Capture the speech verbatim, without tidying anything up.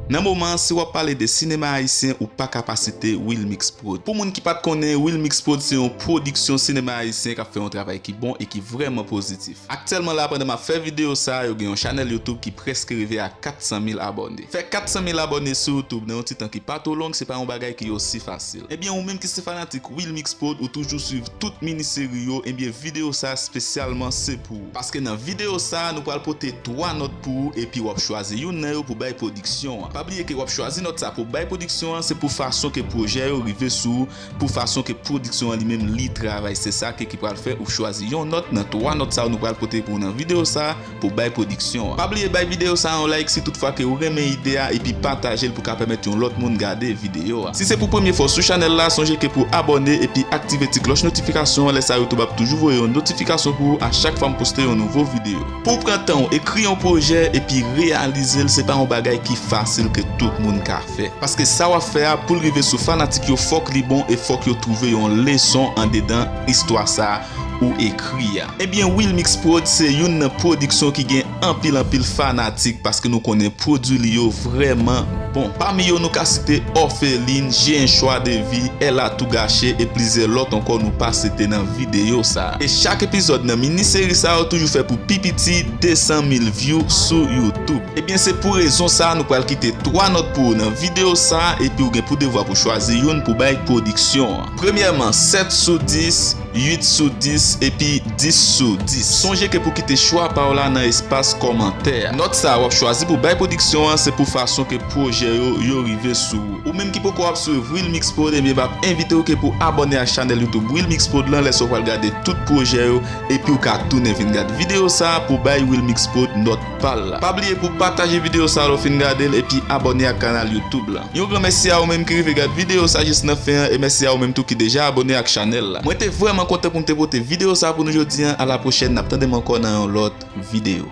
Nan moman an, si w ap pale de sinema ayisyen, ou pa ka pa site Wilmix Prod. Pou moun ki pa t konnen, Wilmix Prod se yon pwodiksyon sinema ayisyen k ap fè yon travay ki bon e ki vrèman pozitif. Aktyèlman la, pandan m ap fè videyo sa a, yo gen yon chanèl YouTube ki prèske rive a kat san mil abòne. Fè kat san mil abòne sou YouTube nan yon ti tan ki pa twò long, se pa yon bagay ki osi fasil. Ebyen, ou menm ki se fanatik Wilmix Prod, ou toujou swiv tout mini seri yo, ebyen, videyo sa a espesyalman se pou ou. Paske nan videyo sa a, nou pral pote twa nòt pou ou, epi w ap chwazi youn nan yo pou bay pwodiksyon an. Pa bliye ke w ap chwazi nòt sa pou bay pwodiksyon an, se pou fason ke pwojè yo rive sou ou, pou fason ke pwodiksyon an li menm li travay. Se sa ke ki pral fè ou chwazi yon nòt nan twa nòt sa yo nou pral pote pou ou nan videyo sa a, pou bay pwodiksyon an. Pa bliye bay videyo sa a yon like si toutfwa ke ou renmen ide a, epi pataje l pou ka pèmèt yon lòt moun gade videyo a. Si se pou premye fwa w sou chanèl la, sonje ke pou abòne epi aktive ti klòch notifikasyon an, lè sa YouTube ap toujou voye yon notifikasyon pou ou a chak fwa m poste yon nouvo videyo. Pou w pran tan w ekri yon pwojè epi reyalize l, se pa yon bagay ki fasil ke tout moun ka fè. Paske sa w ap fè a, pou l rive sou fanatik yo, fòk li bon e fòk yo twouve yon leson andedan istwa sa a ou ekri a. Ebyen, Wilmix Prod se youn nan pwodiksyon ki gen anpil anpil fanatik paske nou konnen pwodui li yo vrèman bon. Pami yo, nou ka site Orpheline, J'ai un choix de vie, Elle a tout gâché e plizyè lòt ankò nou pa site nan videyo sa a. E chak epizòd nan mini seri sa yo toujou fè pou pi piti de san mil view sou YouTube. Ebyen, se pou rezon sa a nou pral kite twa nòt pou ou nan videyo sa a, epi ou gen pou devwa pou chwazi youn pou bay pwodiksyon an. Premyèman, sèt sou dis, uit sou dis, epi dis sou dis. Sonje ke pou kite chwa pa w la nan espas kòmantè a. Nòt sa a w ap chwazi pou bay pwodiksyon an, se pou fason ke pwojè yo, yo rive sou ou. Ou menm ki poko ap swiv Wilmix Prod, ebyen, m ap envite w ke pou abòne ak chanèl YouTube Wilmix Prod lan, lè sa w pral gade tout pwojè yo, epi w ka tounen vin gad videyo sa a pou bay Wilmix Prod nòt pa l la. Pa bliye pou pataje videyo sa a lè w fin gade l, epi abòne ak kanal YouTube lan. Yon gran mèsi a ou menm ki rive gad videyo sa jis nan fen an, e mèsi a ou menm tou ki deja abòne ak chanèl la. Mwen te vrèman kontan pou m te pote videyo sa pou nou jodi an. A la pwochèn, n ap tande m ankò nan yon lòt videyo.